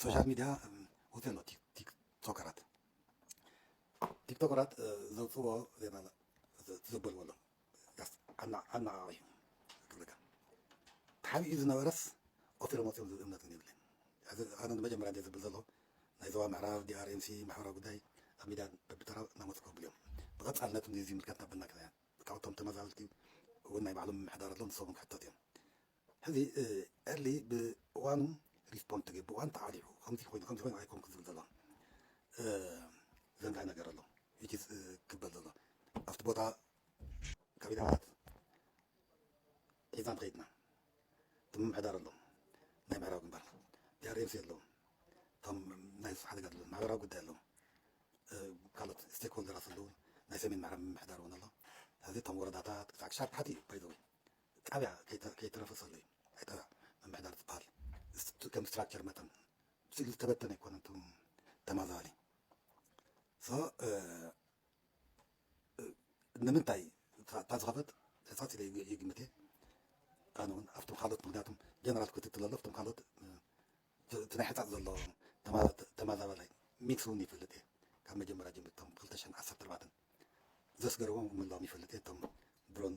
ሶሻል ሚድያ ወፂ ኣሎ። ቲክቶከራት ቲክቶከራት ዘውፅዎ ዜና ዘበልዎ ኣሎ። ኣናቃቂ ክብለካ ተሓቢኡ ዝነበረስ ኦፊሮ መፅኦም ዝብል እምነት እውን የብለይ። ኣነ ንመጀመርያ እንደ ዝብል ዘሎ ናይ ዞባ ምዕራብ ዲኣርኤምሲ ማሕበራዊ ጉዳይ ኣብ ሚድያ በብተራ እናመፅእ ከብሉ እዮም። ብቐፃልነት እዚ ዝምልከት ናበና ክንያ ካብቶም ተመዛበልቲ እውን ናይ ባዕሎም ምምሕዳር ኣሎ ንሶም ክሕተት እዮም። ሕዚ ኤርሊ ብእዋኑ ሪስፖንድ ትግብ ብእዋን ተዓሊሑ ከምዚ ኮይኑ ከምዚ ኮይኑ ኣይኮንኩ ዝብል ዘሎ ዘንታይ ነገር ኣሎ። ዊችስ ክበል ዘሎ ኣብቲ ቦታ ካቢላታት ሒዛን ከይድና እቲ ምምሕዳር ኣሎ ናይ ምዕራብ ግንባር ዲኣርኤምሲ ኣሎ እቶም ናይ ሓደጋ ኣሎ ማሕበራዊ ጉዳይ ኣሎ ካልኦት ስቴክሆልደራት ኣለዉ ናይ ሰሜን ምዕራብ ምምሕዳር እውን ኣሎ። ሕዚ እቶም ወረዳታት ክሳዕ ክሻብ ታሕቲ ባይዘወይ ጣብያ ከይተረፈ ዘሎ እዩ። ናይ ጣብያ ምምሕዳር ዝበሃል ከም ስትራክቸር መጠን ስእሊ ዝተበተነ ኣይኮነ እቶም ተማዛባሊ ንምንታይ እታ ዝኸፈት ሕፃፅ ኢለ ይግምት እየ። ኣነ እውን ኣብቶም ካልኦት ምክንያቱም ጀነራል ክትትል ኣሎ ኣብቶም ካልኦት እቲ ናይ ሕፃፅ ዘሎ ተማዛባላይ ሚክስ እውን ይፈልጥ እየ ካብ መጀመርያ ጀምር እቶም ክልተ ሽሕን ዓሰርተ ኣርባዕተን ዘስገርዎም ምህላዎም ይፈልጥ እየ እቶም ድሮን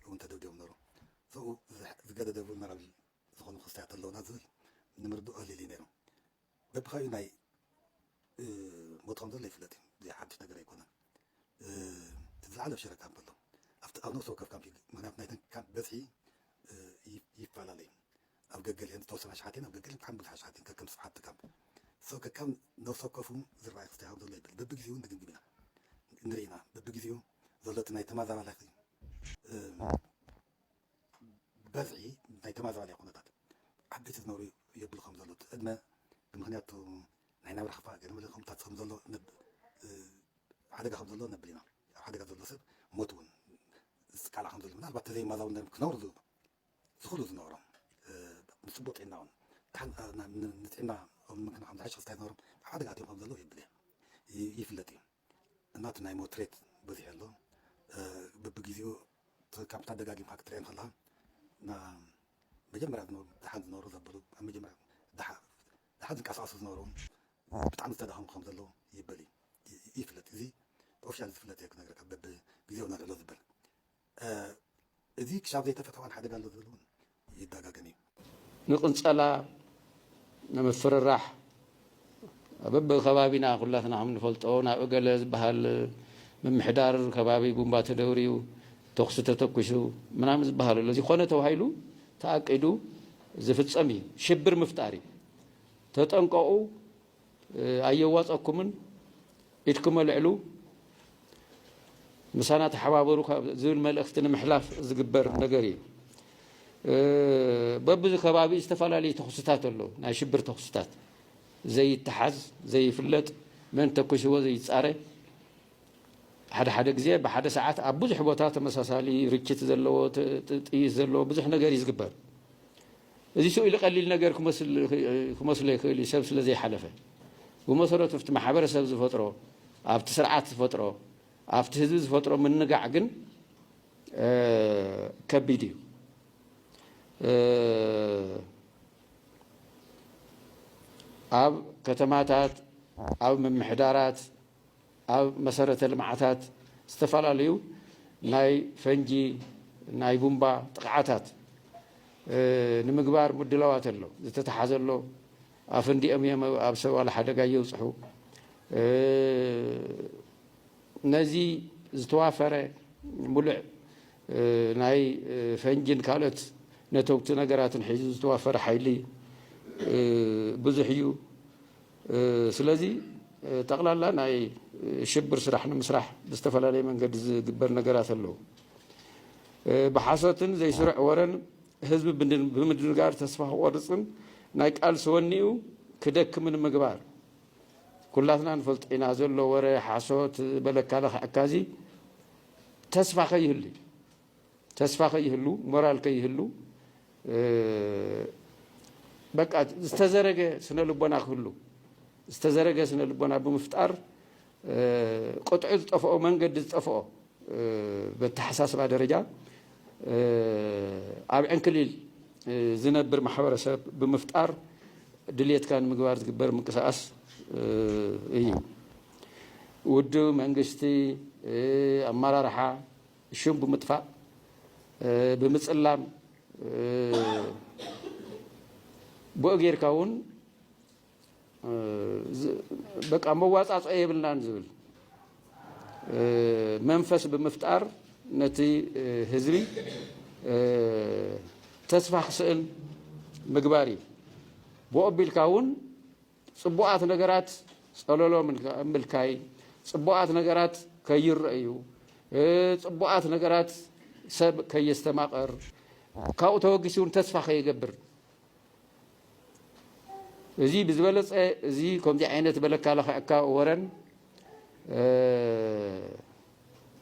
እውን ተደብዲቦም ነሩ ሰብኡ ዝገደደ ቡልነራብል ዝኾኑ ክስታያት ኣለውና ዝብል ንምርድኦ ኣሊል ነይሩ በብኸዩ ናይ ሞቶም ዘሎ ይፍለጥ እዩ እዚ ሓድሽ ነገር ኣይኮነን ዝለዓለ ኣብ ሽረ ካምፕ ኣሎ ኣብቲ ኣብ ነፍሲ ወከፍ ካምፕ እዩ ምክንያቱ ናይተን ካምፕ በዝሒ ይፈላለዩ ኣብ ገገሊአን ዝተወሰና ሸሓቴን ኣብ ገገሊአን ብጣዕሚ ብዙሓት ሸሓቴን ከከም ስፍሓት ካምፕ ሰው ከካም ነፍሲ ወከፉ ዝረኣይ ክስታይ ከም ዘሎ ይብል በብግዜኡ ንግምግም ኢና ንርኢ ኢና በብግዜኡ ዘሎ እቲ ናይ ተማዛባላኪ በዝሒ ናይ ተማዛባልያ ኩነታት ዓበይቲ ዝነብሩ የብሉ ከም ዘሎ እቲ ዕድመ ብምክንያቱ ናይ ናብራ ክፋእ ገለ መለ ከምታት ከም ዘሎ ሓደጋ ከም ዘሎ ነብል ኢና ኣብ ሓደጋ ዘሎ ሰብ ሞት እውን ዝቃላዕ ከም ዘሎ ምናልባት ተዘይማዛው ክነብሩ ዝኽእሉ ዝነበሮም ንፅቡቅ ጥዕና እውን ንጥዕና ምክና ከም ዝሓሽ ክስታይ ዝነበሮም ኣብ ሓደጋ ኣትዮም ከም ዘለዉ የብል ይፍለጥ እዩ እናቱ ናይ ሞትሬት በዚሑ ኣሎ በብግዜኡ ካብታ ደጋጊምካ ክትሪአን ከለካ መጀመርያ ዝነበሩ ደሓን ዝነበሩ ዘበሉ ኣብ መጀመርያ ደሓን ዝንቀሳቀሱ ዝነበሩ ብጣዕሚ ዝተዳኸሙ ከም ዘለዉ ይበል እዩ ይፍለጥ እዚ ብኦፊሻል ዝፍለጥ እየ ክነግረካ በብግዜኡ ነልዕሎ ዝበል እዚ ክሻብ ዘይተፈተወ ሓደጋ ኣሎ ዝብል እውን ይደጋገም እዩ። ንቅንጸላ፣ ንምፍርራሕ፣ በብከባቢና ኩላትና ከም ንፈልጦ ናብ እገለ ዝበሃል ምምሕዳር ከባቢ ቡምባ ተደብርዩ፣ ተኩሲ ተተኩሱ ምናምን ዝበሃል ኣሎ። እዚ ኮነ ተባሂሉ ተኣቂዱ ዝፍጸም እዩ። ሽብር ምፍጣር እዩ። ተጠንቀቑ። ኣየዋፀኩምን ኢድኩም ኣልዕሉ ምሳና ተሓባበሩ ዝብል መልእኽቲ ንምሕላፍ ዝግበር ነገር እዩ። በብዚ ከባቢ ዝተፈላለዩ ተኹስታት ኣሎ ናይ ሽብር ተኹስታት ዘይተሓዝ ዘይፍለጥ መን ተኩስዎ ዘይፃረ ሓደ ሓደ ግዜ ብሓደ ሰዓት ኣብ ብዙሕ ቦታ ተመሳሳሊ ርችት ዘለዎ ጥይት ዘለዎ ብዙሕ ነገር እዩ ዝግበር እዚ ስኡ ኢሉ ቀሊል ነገር ክመስሎ ይኽእል እዩ ሰብ ስለ ዘይሓለፈ ብመሰረቱ ኣብቲ ማሕበረሰብ ዝፈጥሮ ኣብቲ ስርዓት ዝፈጥሮ ኣብቲ ህዝቢ ዝፈጥሮ ምንጋዕ ግን ከቢድ እዩ ኣብ ከተማታት ኣብ ምምሕዳራት ኣብ መሰረተ ልምዓታት ዝተፈላለዩ ናይ ፈንጂ ናይ ቡምባ ጥቕዓታት ንምግባር ምድላዋት ኣሎ ዝተተሓዘ ኣሎ ኣፈንዲኦም እዮም ኣብ ሰብ ዋላ ሓደጋ የውፅሑ ነዚ ዝተዋፈረ ሙሉዕ ናይ ፈንጅን ካልኦት ነተውቲ ነገራትን ሒዙ ዝተዋፈረ ሓይሊ ብዙሕ እዩ ስለዚ ጠቕላላ ናይ ሽብር ስራሕ ንምስራሕ ብዝተፈላለየ መንገዲ ዝግበር ነገራት ኣለዉ ብሓሶትን ዘይስሩዕ ወረን ህዝቢ ብምድንጋር ተስፋ ክቆርፅን ናይ ቃልሲ ወኒኡ ክደክምን ምግባር ኩላትና ንፈልጦ ኢና ዘሎ ወረ ሓሶት በለካ ለኽዐካ እዚ ተስፋ ከይህሉ ተስፋ ከይህሉ ሞራል ከይህሉ በቃ ዝተዘረገ ስነ ልቦና ክህሉ ዝተዘረገ ስነ ልቦና ብምፍጣር ቅጥዑ ዝጠፍኦ መንገዲ ዝጠፍኦ በተሓሳስባ ደረጃ ኣብ ዕንክሊል ዝነብር ማሕበረሰብ ብምፍጣር ድልየትካ ንምግባር ዝግበር ምንቅስቃስ እዩ። ውድብ፣ መንግስቲ፣ ኣመራርሓ ሽም ብምጥፋእ፣ ብምፅላም፣ ብኡ ጌርካ እውን በቃ መዋፃፅኦ የብልናን ዝብል መንፈስ ብምፍጣር፣ ነቲ ህዝቢ ተስፋ ክስእል ምግባር እዩ። ብኡ ኣቢልካ እውን ፅቡቓት ነገራት ፀለሎ ምልካይ፣ ፅቡቓት ነገራት ከይረኣዩ፣ ፅቡቓት ነገራት ሰብ ከየስተማቐር፣ ካብኡ ተበጊሱ እውን ተስፋ ከይገብር፣ እዚ ብዝበለፀ፣ እዚ ከምዚ ዓይነት በለካ ለኽዐካ ወረን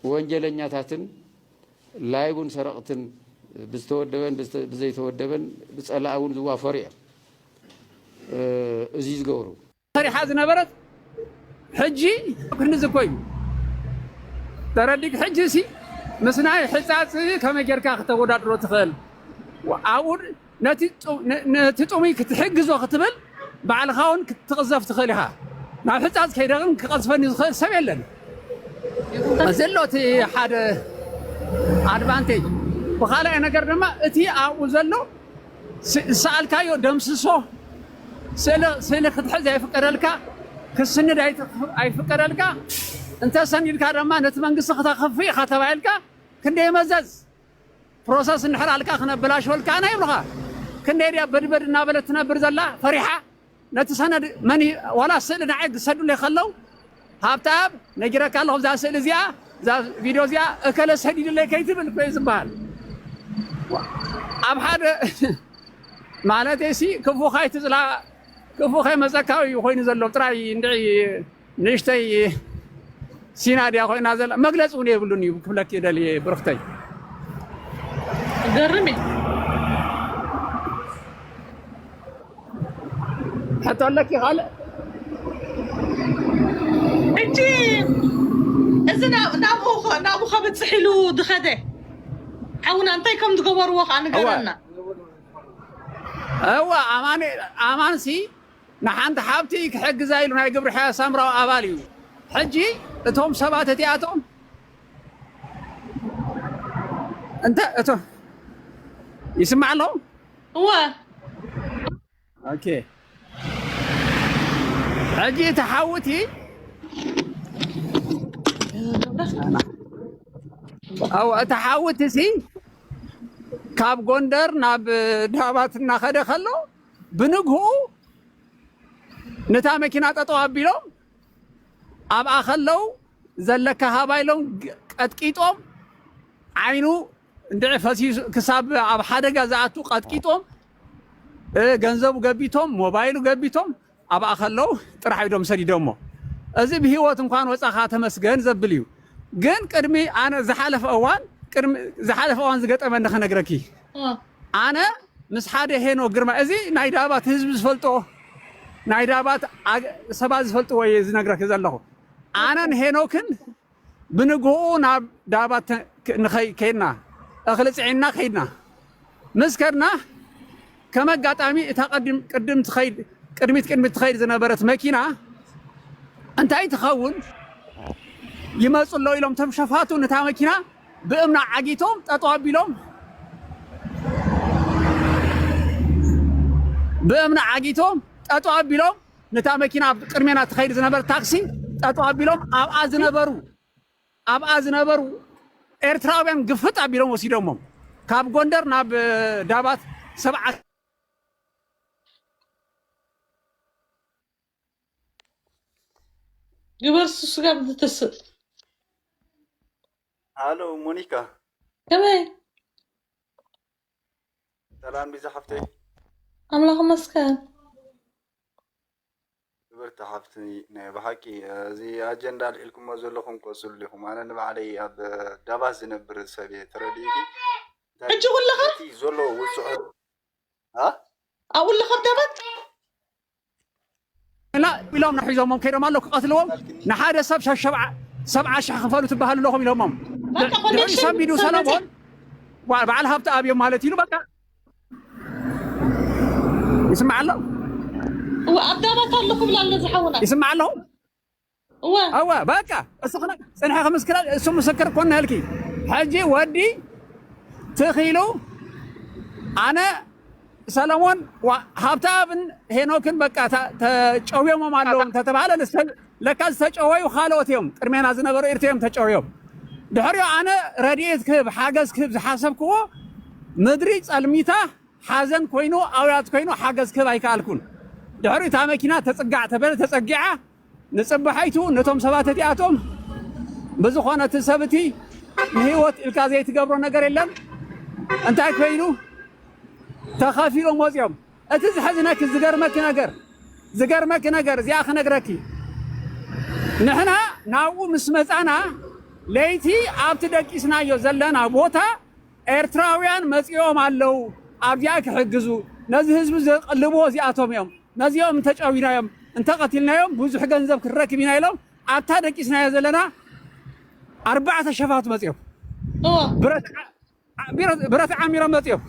ወንጀለኛታትን ላይቡን ሰረቕትን ብዝተወደበን ብዘይተወደበን ብፀላእ እውን ዝዋፈሩ እዮም። እዚ ዝገብሩ። ሰሪሓ ዝነበረት ሕጂ ክንዚ እኮ እዩ ተረዲግ። ሕጂ ሲ ምስ ናይ ሕፃፅ ከመይ ጌርካ ክተወዳድሮ ትኽእል? ኣብኡ ነቲ ጥሙይ ክትሕግዞ ክትብል ባዕልኻ እውን ክትቕዘፍ ትኽእል ኢኻ። ናብ ሕፃፅ ከይደ ግን ክቐዝፈኒ ዝኽእል ሰብ የለን። እዚ ኣሎ እቲ ሓደ ኣድቫንቴጅ። ብኻልኣይ ነገር ድማ እቲ ኣብኡ ዘሎ ዝሰኣልካዮ ደምስሶ። ስእሊ ክትሕዝ ኣይፍቀደልካ፣ ክስንድ ኣይፍቀደልካ። እንተሰኒድካ ድማ ነቲ መንግስቲ ክተኽፍእ ኢኻ ተባሂልካ ክንደይ መዘዝ ፕሮሰስ እንድሕር ኣልካ ክነበላሽወልካ ኣነ ይብልኻ። ክንደይ ድያ በድበድ እናበለት ትነብር ዘላ ፈሪሓ። ነቲ ሰነድ መን ዋላ ስእሊ ንዓይ ዝሰዱለይ ከለዉ ሃብተኣብ ነጊረካ ኣለኹ፣ እዛ ስእሊ እዚኣ፣ እዛ ቪድዮ እዚኣ እከለ ሰዲዱለይ ከይትብል እኮ እዩ ዝበሃል። ኣብ ሓደ ማለተይ ሲ ክፉ ከይትፅላ ክፉ ከይመፀካ እዩ ኮይኑ ዘሎ ጥራይ እንድዒ ንእሽተይ ሲና ድያ ኮይና ዘላ መግለፂ እውን የብሉን እዩ ክብለኪ ደልየ ብርክተይ። ገርም እዩ። ሕቶ ኣለኪ ካልእ? ሕጂ እዚ ናብኡ ናብኡ ከብፅሕ ኢሉ ዝኸደ ሓውና እንታይ ከም ዝገበርዎ ከዓ ንገረና። እዋ ኣማን ኣማንሲ ንሓንቲ ሓብቲ ክሕግዛ ኢሉ ናይ ግብሪ ሕያ ሳምራዊ ኣባል እዩ። ሕጂ እቶም ሰባት እቲኣቶም እንተ እቶ ይስማዕ ኣሎ። እወ ኦኬ ሕጂ እቲ ሓውቲ ኣው እቲ ሓውቲ ሲ ካብ ጎንደር ናብ ዳባት እናኸደ ከሎ ብንግሁ ነታ መኪና ጠጠው ኣቢሎም ኣብኣ ከለው ዘለካ ሃባ ኢሎም ቀጥቂጦም ዓይኑ እንድዒ ፈሲሱ ክሳብ ኣብ ሓደጋ ዝኣቱ ቀጥቂጦም ገንዘቡ ገቢቶም ሞባይሉ ገቢቶም ኣብኣ ከለው ጥራሕ ኢዶም ሰዲዶሞ። እዚ ብህይወት እንኳን ወፃኻ ተመስገን ዘብል እዩ። ግን ቅድሚ ኣነ ዝሓለፈ እዋን ዝሓለፈ እዋን ዝገጠመኒ ክነግረኪ ኣነ ምስ ሓደ ሄኖክ ግርማ፣ እዚ ናይ ዳባት ህዝቢ ዝፈልጦ፣ ናይ ዳባት ሰባት ዝፈልጥዎ እየ ዝነግረኪ ዘለኹ። ኣነን ሄኖክን ብንግሆኡ ናብ ዳባት ከይድና፣ እኽሊ ፅዒንና ከይድና። ምስ ከድና ከም ኣጋጣሚ እታ ቅድም ትኸይድ ቅድሚት ቅድሚት ትኸይድ ዝነበረት መኪና እንታይ ትኸውን ይመፁ ኣሎ ኢሎም ተምሸፋቱ ነታ መኪና ብእምና ዓጊቶም ጠጠው ኣቢሎም ብእምና ዓጊቶም ጠጠው ኣቢሎም ነታ መኪና ኣብ ቅድሜና ትኸይድ ዝነበረት ታክሲ ጠጠው ኣቢሎም ኣብኣ ዝነበሩ ኣብኣ ዝነበሩ ኤርትራውያን ግፍጥ ኣቢሎም ወሲዶሞም። ካብ ጎንደር ናብ ዳባት ሰብዓ ግበር ስስጋብ ዝትስእ ሃሎ ሞኒካ ከመይ ሰላም ቢዛ ሓፍተይ ኣምላኽ መስከን ክብርቲ ሓፍቲ ናይ ብሓቂ እዚ ኣጀንዳ ኣልዒልኩሞ ዘለኹም ቀፅሉ ኢኹም ኣነ ንባዕለይ ኣብ ዳባት ዝነብር ሰብ እየ ተረዲእኪ ሕጂ ኩልኻ ዘሎ ውፅዖ ኣብኡ ኣለኻ ኣብ ዳባት እና ኢሎም ንሒዞሞም ከይዶም ኣለዉ ክቐትልዎም ንሓደ ሰብ ሰብዓ ሽሕ ክፈሉ ትበሃሉ ኣለኹም ኢሎሞም ድሕሪ ሰሚዱ ሰለሞን በዓል ሃብቲ ኣብዮም ማለት ኢሉ በቃ ይስማዕ ኣሎ እወ ኣብ ዳባት ኣለኹ ብላ ኣሎ ዝሓውና። ይስማዕ ኣለኹ። እወ እወ በቃ እሱ ክነ ፅንሐ ክምስክራ እሱ ምስክር ኮነ ህልኪ። ሕጂ ወዲ ትኺሉ ኣነ ሰለሞን ዋ- ሃብተኣብን ሄኖክን በቃ ተ- ተጨውዮሞም ኣለዉ እንተተባሃለ ንሰ- ለካ ዝተጨወዩ ካልኦት እዮም። ቅድሜና ዝነበሩ ኤርትራ እዮም ተጨውዮም። ድሕሪኡ ኣነ ረድኤት ክህብ ሓገዝ ክህብ ዝሓሰብክዎ ምድሪ ጸልሚታ ሓዘን ኮይኑ ኣውያት ኮይኑ ሓገዝ ክህብ ኣይከኣልኩን። ድሕሪኡ እታ መኪና ተጽጋዕ ተበለ ተጸጊዓ ንጽባሓይቱ ነቶም ሰባት እቲኣቶም ብዝኾነ እቲ ሰብ እቲ ንህይወት ኢልካ ዘይትገብሮ ነገር የለን። እንታይ ኮይኑ ተኸፊሎም ወፂኦም። እቲ ዝሕዝነኪ ዝገርመኪ ነገር ዝገርመኪ ነገር እዚኣ ክነግረኪ ንሕና ናብኡ ምስ መፃና ለይቲ ኣብቲ ደቂስናዮ ዘለና ቦታ ኤርትራውያን መፂኦም ኣለዉ ኣብዚኣ ክሕግዙ ነዚ ህዝቢ ዘቐልብዎ እዚኣቶም እዮም ነዚኦም እንተጨዊናዮም እንተቐቲልናዮም ብዙሕ ገንዘብ ክንረክብ ኢና ኢሎም ኣብታ ደቂስናዮ ዘለና ኣርባዕተ ሸፋቱ መፂኦም እወ ብረት ዓ- ብረት- ብረት ዓሚሮም መፂኦም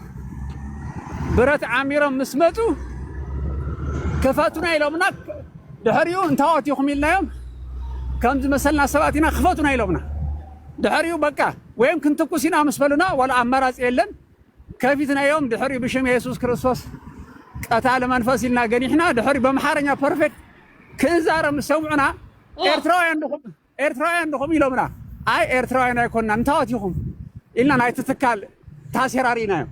ብረት ዓሚሮም ምስ መፁ ክፈቱና ኢሎምና ድሕሪኡ እንታወት ኢኹም ኢልናዮም ከም ዝመሰልና ሰባት ኢና ክፈቱና ኢሎምና ድሕሪኡ በቃ ወይም ክንትኩስ ኢና ምስ በሉና ዋላ ኣማራፂ የለን ከፊትናዮም ድሕሪኡ ብሽም የሱስ ክርስቶስ ቀታሊ መንፈስ ኢልና ገኒሕና ድሕሪኡ በምሓረኛ ፐርፌክት ክንዛረብ ምስ ሰምዑና ኤርትራውያን ድኹም ኤርትራውያን ድኹም ኢሎምና። ኣይ ኤርትራውያን ኣይኮንና እንታወት ኢኹም ኢልና ናይቲ ትካል ታሴር ኣርኢናዮም።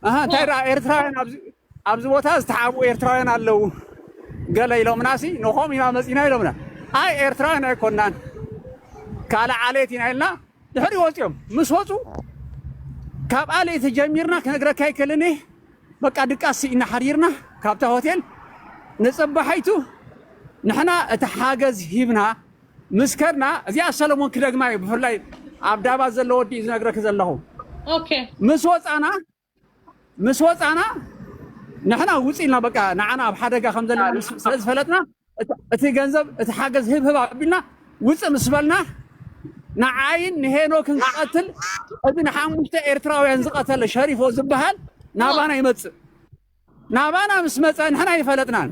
ኣሃ እንታይ ደኣ ኤርትራውያን ኣብዚ ኣብዚ ቦታ ዝተሓብኡ ኤርትራውያን ኣለዉ ገለ ኢሎምና ሲ ንኾም ኢና መፂና ኢሎምና። ኣይ ኤርትራውያን ኣይኮንናን ካልእ ዓሌት ኢና ኢልና ድሕሪ ወፂኦም ምስ ወፁ ካብ ኣለይቲ ጀሚርና ክነግረካ ኣይክእልን እየ በቃ ድቃስ ስኢና ሓዲርና ካብታ ሆቴል ንፅባሓይቱ ንሕና እቲ ሓገዝ ሂብና ምስ ከድና እዚኣ ሰለሞን ክደግማ እዩ ብፍላይ ኣብ ዳባት ዘሎ ወዲ እዩ ዝነግረኪ ዘለኹ ኦኬ ምስ ወፃና ምስ ወፃና ንሕና ውፅ ኢልና በቃ ንዓና ኣብ ሓደጋ ከም ዘለና ምስ- ስለ ዝፈለጥና እቲ- እቲ ገንዘብ እቲ ሓገዝ ህብ ህብ ኣቢልና ውፅእ ምስ በልና ንዓይን ንሄኖክን ክቐትል እዚ ንሓሙሽተ ኤርትራውያን ዝቐተለ ሸሪፎ ዝበሃል ናባና ይመፅእ ናባና ምስ መፀ ንሕና ይፈለጥናን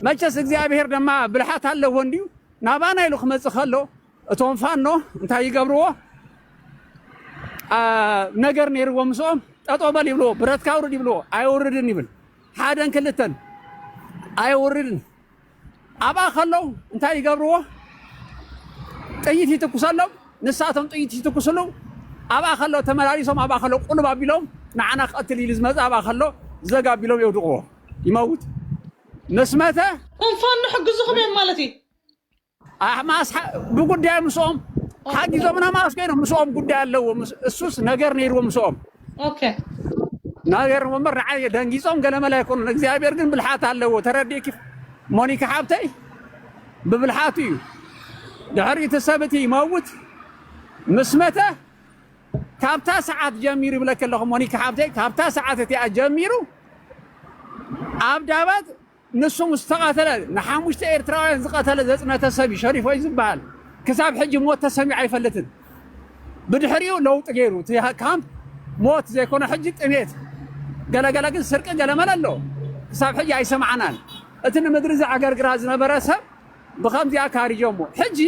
መቸስ እግዚኣብሄር ድማ ብልሓት ኣለዎ እንድዩ ናባና ኢሉ ክመፅእ ከሎ እቶም ፋኖ እንታይ ይገብርዎ ነገር ነይርዎ ምስኦም ጠጦ በል ይብልዎ ብረትካ ውርድ ይብልዎ ኣይውርድን ይብል ሓደን ክልተን ኣይውርድን ኣብኣ ከለዉ እንታይ ይገብርዎ ጥይት ይትኩሰሎም ንሳቶም ጥይት ይትኩስሉ ኣብኣ ከሎ ተመላሊሶም ኣብኣ ከሎ ቁልብ ኣቢሎም ንዓና ክቐትል ኢሉ ዝመፀ ኣብኣ ከሎ ዘግ ኣቢሎም የውድቕዎ ይመውት ምስ መተ እንፋን ንሕግዝኹም እዮም ማለት እዩ ኣሕማስ ብጉዳይ ምስኦም ሓጊዞምና ማስ ኮይኖም ምስኦም ጉዳይ ኣለዎ እሱስ ነገር ነይርዎ ምስኦም ኦኬ ነገር እምበር ንዓይ ደንጊፆም ገለመለ ኣይኮኑን እግዚኣብሔር ግን ብልሓት ኣለዎ ተረዲእኪ ሞኒካ ሓብተይ ብብልሓቱ እዩ ድሕሪ እቲ ሰብ እቲ ይመውት ምስ መተ ካብታ ሰዓት ጀሚሩ ይብለኪ ኣለኹ ሞኒካ ሓብተይ ካብታ ሰዓት እቲኣ ጀሚሩ ኣብ ዳባት ንሱ ምስ ተቐተለ ንሓሙሽተ ኤርትራውያን ዝቐተለ ዘፅነተ ሰብ እዩ ሸሪፎይ ዝበሃል ክሳብ ሕጂ ሞት ተሰሚዑ ኣይፈልጥን ብድሕሪኡ ለውጢ ገይሩ እቲ ካምፕ ሞት ዘይኮነ ሕጂ ጥሜት ገለገለ ግን ስርቂ ገለመለ ኣሎ ክሳብ ሕጂ ኣይሰማዕናን እቲ ንምድሪ ዘዕገርግራ ዝነበረ ሰብ ብከምዚኣ ካሪጆሞ ሕጂ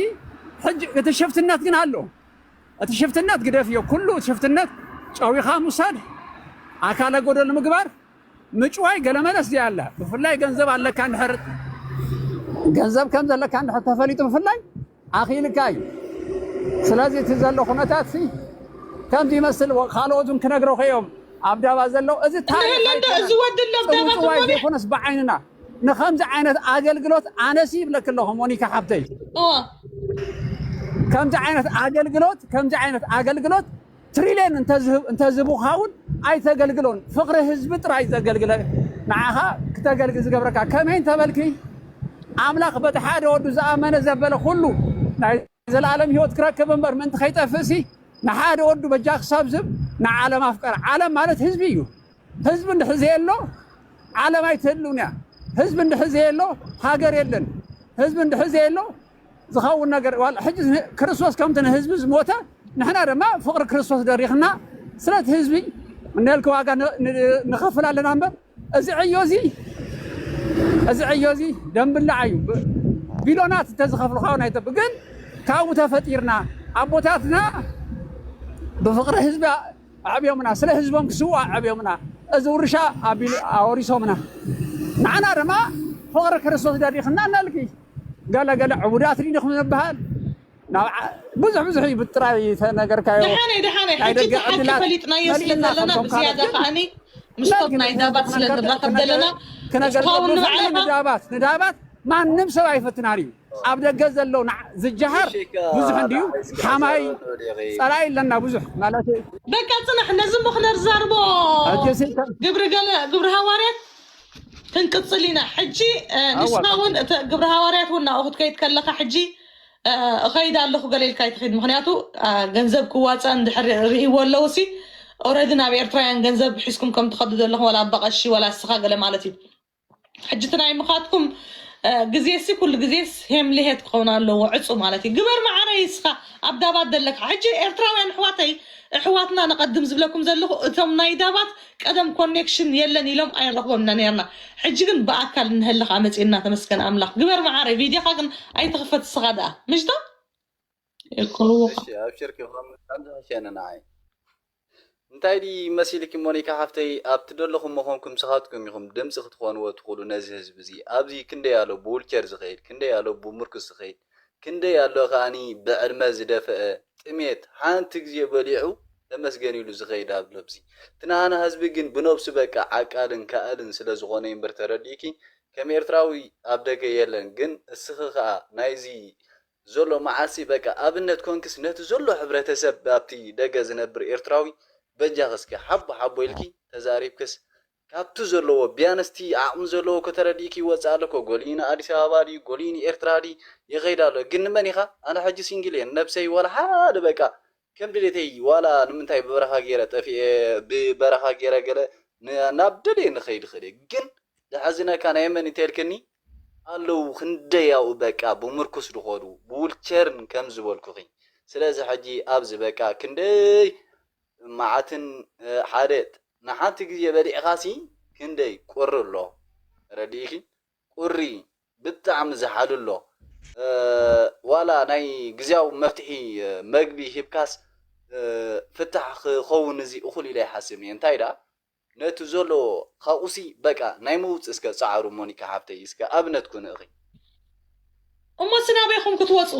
ሕጂ እቲ ሽፍትነት ግን ኣሎ እቲ ሽፍትነት ግደፍዮ ኩሉ ሽፍትነት ጨዊኻ ምውሳድ ኣካለ ጎደል ምግባር ምጭዋይ ገለመለስ እዚኣ ኣላ ብፍላይ ገንዘብ ኣለካ እንድሕር ገንዘብ ከም ዘለካ እንድሕር ተፈሊጡ ብፍላይ ኣኺልካ እዩ ስለዚ እቲ ዘሎ ኩነታት ሲ ከምዚ ይመስል ካልኦት እውን ክነግረኹ እዮም ኣብ ዳባ ዘለዉ እዚ ታሪኽ እንዶ እዚ ወዲ ኣሎ ኣብ ዳባ ጽውጽዋይ ትኾነ ዘይኮነስ ብዓይንና ንኸምዚ ዓይነት ኣገልግሎት ኣነሲ ይብለክ ኣለኹ ሞኒካ ሓብተይ እዋ ከምዚ ዓይነት ኣገልግሎት ከምዚ ዓይነት ኣገልግሎት ትሪልየን እንተዝህብ- እንተዝህቡኻ እውን ኣይተገልግሎን ፍቕሪ ህዝቢ ጥራይ ዘገልግለ ንዓኻ ክተገልግል ዝገብረካ ከመይ እንተበልኪ ኣምላኽ በቲ ሓደ ወዱ ዝኣመነ ዘበለ ኩሉ ናይ ዘለኣለም ህይወት ክረክብ እምበር ምእንቲ ከይጠፍእሲ ንሓደ ወዱ በጃ ክሳብ ዝብ ንዓለም ኣፍቀር ዓለም ማለት ህዝቢ እዩ ህዝቢ እንድሕር ዘየሎ ዓለም ኣይትህልውን እያ ህዝቢ እንድሕር ዘየሎ ሃገር የለን ህዝቢ እንድሕር ዘየሎ ዝኸውን ነገር ዋላ ሕጂ ክርስቶስ ከምቲ ንህዝቢ ዝሞተ ንሕና ድማ ፍቕሪ ክርስቶስ ደሪኽና ስለቲ ህዝቢ እነልክ ዋጋ ን- ን- ንኸፍል ኣለና እምበር እዚ ዕዮ እዚ እዚ ዕዮ እዚ ደም ብላዕ እዩ። ብ-፣ ቢሎናት እንተዝኸፍሉኻ እውን ኣይተብ-፣ ግን ካብኡ ተፈጢርና፣ ኣቦታትና ብፍቕሪ ህዝቢ ኣዕብዮምና፣ ስለ ህዝቦም ክስውኡ ኣዕብዮምና፣ እዚ ውርሻ ኣቢሉ-፣ ኣወሪሶምና። ንዓና ድማ ፍቕሪ ክርስቶስ ደሪኽና እናልኪ፣ ገለ ገለ ዕቡዳት ዲንኹም ንበሃል። ናብ ዓ-፣ ብዙሕ ብዙሕ እዩ ብጥራይ ተነገርካዮ። ደሓነይ፣ ደሓነይ፣ ናይ ሕጂ ደገ እቲ ሓቂ ዕድላት ፈሊጥናዮ ስለ መሊእና ዘለና፣ ከምቶም ብዝያዳ ካልኦት ግን ከኣኒ ምስቶም ናይ ዳባት ስለ ንራኸብ ዘለና፣ ክነገር ክትኸውን ንባዕልኻ ንዳባት፣ ንዳባት ማንም ሰብ ኣይፈትናን እዩ። ኣብ ደገ ዘሎ ንዓ-፣ ዝጀሃር ብዙሕ እንድዩ፣ ሓማይ ጸላኢ ኣለና ብዙሕ ማለት እዩ። በቃ ጽናሕ፣ ነዚ እሞ ክነዛርቦ ኣጀሴ፣ ግብሪ ገለ፣ ግብሪ ሃዋርያት ክንቅጽል ኢና። ሕጂ፣ እ፣ ኣዋ፣ ንስኻ እውን እቲ ግብሪ ሃዋርያት እውን ናብኡ ክትከይድ ከለኻ ሕጂ፣ እ፣ እኸይድ ኣለኹ ገለ ኢልካ ኣይትኸይድ። ምኽንያቱ፣ እ፣ ገንዘብ ክዋጻእ እንድሕር ርእይዎ ኣለዉ ሲ፣ ኦረዲ ናብ ኤርትራውያን ገንዘብ ሒዝኩም ከም ትኸዱ ዘለኹም፣ ዋላ ኣባ ቀሺ፣ ዋላ እስኻ ገለ ማለት እዩ። ሕጂ እቲ ናይ ምኻድኩም፣ እ፣ ግዜ ሲ ኩሉ ግዜ ስ ሄምሊሄት ክኸውን ኣለዎ፣ ዕጹ ማለት እዩ። ግበር መዓረይ እስኻ ኣብ ዳባት ዘለካ። ሕጂ ኤርትራውያን ኣሕዋተይ፣ ኣሕዋትና ንቐድም ዝብለኩም ዘለኹ፣ እቶም ናይ ዳባት ቀደም ኮኔክሽን የለን ኢሎም ኣይንረኽቦም ኢና ነርና። ሕጂ ግን ብኣካል እንሀልኻ መጺእና፣ ተመስገን ኣምላኽ። ግበር መዓረይ፣ ቪድዮኻ ግን ኣይትኽፈት እስኻ ደኣ። ምሽ ዶ? የቅልዎ። እሺ፣ ኣብሽርኪ፣ ከም-፣ ከምዚ ሕሸኒ ንዓይ። እንታይ ድዩ መሲልኪ ሞኒካ ሓፍተይ፣ ኣብ ትደለኹሞ ኮንኩም ንስኻትኩም ኢኹም ድምፂ ክትኾንዎ ትኽእሉ ነዚ ህዝቢ እዚ። ኣብዚ ክንደይ ኣሎ ብውልቸር ዝኸይድ፣ ክንደይ ኣሎ ብምርኩስ ዝኸይድ፣ ክንደይ ኣሎ ከኣኒ ብዕድመ ዝደፈአ፣ ጥሜት ሓንቲ ግዜ በሊዑ ተመስገን ኢሉ ዝኸይድ ኣሎ ኣብዚ። እቲ ናህና ህዝቢ ግን ብነብሱ በቃ ዓቃልን ከኣልን ስለ ዝኾነ እምበር ተረዲእኪ፣ ከም ኤርትራዊ ኣብ ደገ የለን። ግን እስኺ ከኣ ናይዚ ዘሎ መዓልቲ በቃ ኣብነት ኮንክስ ነቲ ዘሎ ሕብረተሰብ ኣብቲ ደገ ዝነብር ኤርትራዊ በጃኺ እስኪ ሓቦ ሓቦ ኢልኪ ተዛሪብክስ ካብቲ ዘለዎ ቢያንስ እቲ ዓቕሚ ዘለዎ ከተረዲእኪ ይወጽእ ኣሎ እኮ። ጎሊኡ ንኣዲስ ኣበባ ድዩ ጎሊኡ ንኤርትራ ድዩ ይኸይድ ኣሎ። ግን ንመን ኢኻ? ኣነ ሕጂ ሲንግል እየ ነብሰይ ዋላ ሓደ በቃ ከም ድሌተይ ዋላ ንምንታይ ብበረኻ ገይረ ጠፊኤ ብበረኻ ገይረ ገለ ን-፣ ናብ ደልየ ንኸይድ ይኽእል እየ። ግን ዝሓዝነካ ናይ መን እንተልክኒ ኣለዉ ክንደይ ኣብኡ በቃ ብምርኩስ ዝኸዱ ብውልቸርን ከም ዝበልኩኺ። ስለዚ ሕጂ ኣብዚ በቃ ክንደይ መዓትን፣ እ፣ ሓደ ንሓንቲ ግዜ በሊዕኻሲ ክንደይ ቁሪ ኣሎ። ተረዲእኪ? ቁሪ ብጣዕሚ ዝሓሉ ኣሎ። እ፣ ዋላ ናይ ግዜያዊ መፍትሒ፣ እ፣ መግቢ ሂብካስ፣ እ፣ ፍታሕ ክኸውን እዚ እኹል ኢለ ኣይሓስብን እየ። እንታይ ደኣ ነቲ ዘሎ ካብኡሲ በቃ ናይ ምውጽእ እስከ ጻዕሩ ሞኒካ ሓፍተይ፣ እስከ ኣብነት ኩንእኺ። እሞ ስናበይኹም ክትወጹ?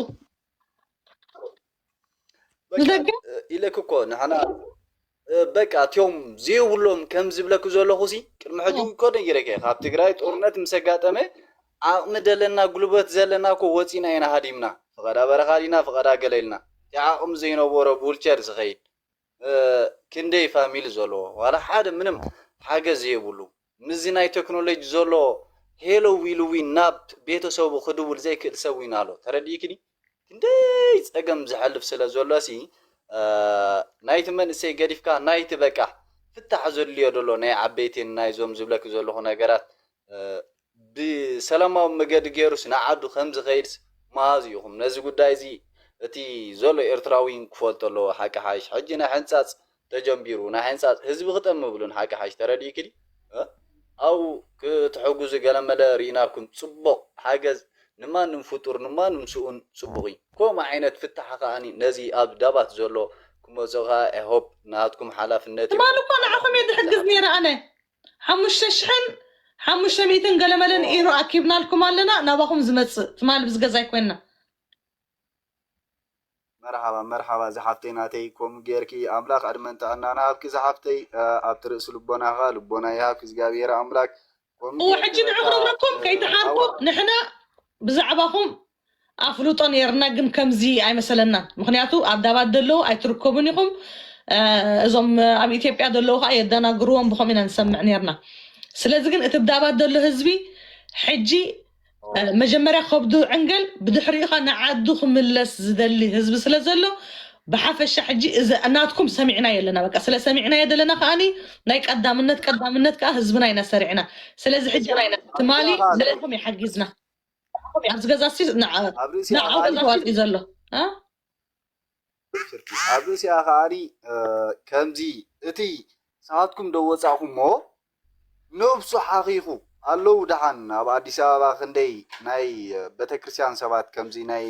በቃ፣ ንደገ? እ፣ ኢለክ እኮ ንሕና፣ እ፣ በቃ እቲኦም ዘይብሎም ከም ዝብለክ ዘለኹ ሲ ቅድሚ ሕጂ እ። እኮ ነጊረክ እየ። ካብ ትግራይ ጦርነት ምስ ኣጋጠመ ዓቕሚ ደለና ጉልበት ዘለና እኮ ወፂና ኢና ሃዲምና። ፍቐዳ በረኻ ዲና ፍቐዳ ገለ ኢልና። እቲ ዓቕሚ ዘይነበሮ ብውልቸር ዝኸይድ፣ እ፣ ክንደይ ፋሚሊ ዘለዎ ዋላ ሓደ ምንም ሓገዝ ዘይብሉ ምስዚ ናይ ቴክኖሎጂ ዘሎ ሄሎ ዊሉ ዊን ናብ ቤተሰቡ ክድውል ዘይክእል ሰብ ዊን ኣሎ። ተረዲእክኒ? ክንደይ ጸገም ዝሓልፍ ስለ ዘሎ ሲ፣ እ፣ ናይቲ መንእሰይ ገዲፍካ ናይቲ በቃ ፍታሕ ዘድልዮ ዘሎ ናይ ዓበይትን ናይዞም ዝብለክ ዘለኹ ነገራት፣ እ፣ ብሰላማዊ መገዲ ገይሩስ ንዓዱ ከም ዝኸይድስ መሃዙ ኢኹም። ነዚ ጉዳይ እዚ እቲ ዘሎ ኤርትራዊ ክፈልጦ ኣለዎ። ሓቂ ሓይሽ ሕጂ ናይ ሕንጻጽ ተጀምቢሩ፣ ናይ ሕንጻጽ ህዝቢ ክጠም ብሉን ሓቂ ሓይሽ ተረዲእኪ ድዩ? እ? ኣብኡ ክትሕግዙ ገለመለ ርኢናኩም። ጽቡቕ ሓገዝ ንማንም ፍጡር ንማንም ስኡን ጽቡቕ እዩ። ከምኡ ዓይነት ፍታሕ ከኣኒ ነዚ ኣብ ዳባት ዘሎ ክመጽኦ ከኣ I hope ናትኩም ሓላፍነት እዩ። ትማሊ እኮ ንዓኹም እየ ዝሕግዝ ነይረ ኣነ። ሓሙሽተ ሽሕን ሓሙሽተ ሚእትን ገለመለን ኢሮ ኣኪብናልኩም ኣለና፣ ናባኹም ዝመጽእ ትማሊ ብዝገዛይ ኮይንና። መርሓባ መርሓባ ዝሓፍተይ ናተይ፣ ከምኡ ጌርኪ ኣምላኽ ዕድመን ጥዕናን ሃብኪ ዝሓፍተይ፣ እ፣ ኣብቲ ርእሲ ልቦናኻ ልቦና ይሃብኪ እግዚኣብሔር ኣምላክ። ከምኡ እወ፣ ጌርኪ ሕጂ በቃ፣ ንዕኹም ነግረኩም እ፣ ከይትሓርቁ፣ ኣዋ- ንሕና ብዛዕባኹም ኣፍልጦ ነይርና፣ ግን ከምዚ ኣይመሰለናን። ምኽንያቱ ኣብ ዳባት ዘለዉ ኣይትርከቡን ኢኹም፣ እ፣ እዞም ኣብ ኢትዮጵያ ዘለዉ ከዓ የደናግርዎም፣ ብኸምኡ ኢና ንሰምዕ ነይርና። ስለዚ ግን እቲ ብዳባት ዘሎ ህዝቢ ሕጂ እ፣ መጀመርያ ከብዱ ዕንገል፣ ብድሕሪኡ ኸዓ ንዓዱ ክምለስ ዝደሊ ህዝቢ ስለ ዘሎ፣ ብሓፈሻ ሕጂ እዚ ናትኩም ሰሚዕናዮ ኣለና። በቃ ስለ ሰሚዕናዮ ዘለና ከዓኒ ናይ ቀዳምነት፣ ቀዳምነት ከኣ ህዝብና ኢና ሰሪዕና። ስለዚ ሕጂ ትማሊ ንዕኹም ይሓጊዝና። ኣብዚ ገዛ ሲ ንዓ-፣ ኣብ ርእሲ ንዓኹም ኣኻሊ ተዋፂኡ ዘሎ። እ? ሽርኪ። ኣብ ርእሲኣ ከዓኒ፣ እ፣ ከምዚ እቲ ንስኻትኩም ዶ ወጻእኩሞ ነብሱ ሓኺኹ ኣለዉ ደሓን ኣብ ኣዲስ ኣበባ ክንደይ ናይ ቤተክርስትያን ሰባት ከምዚ ናይ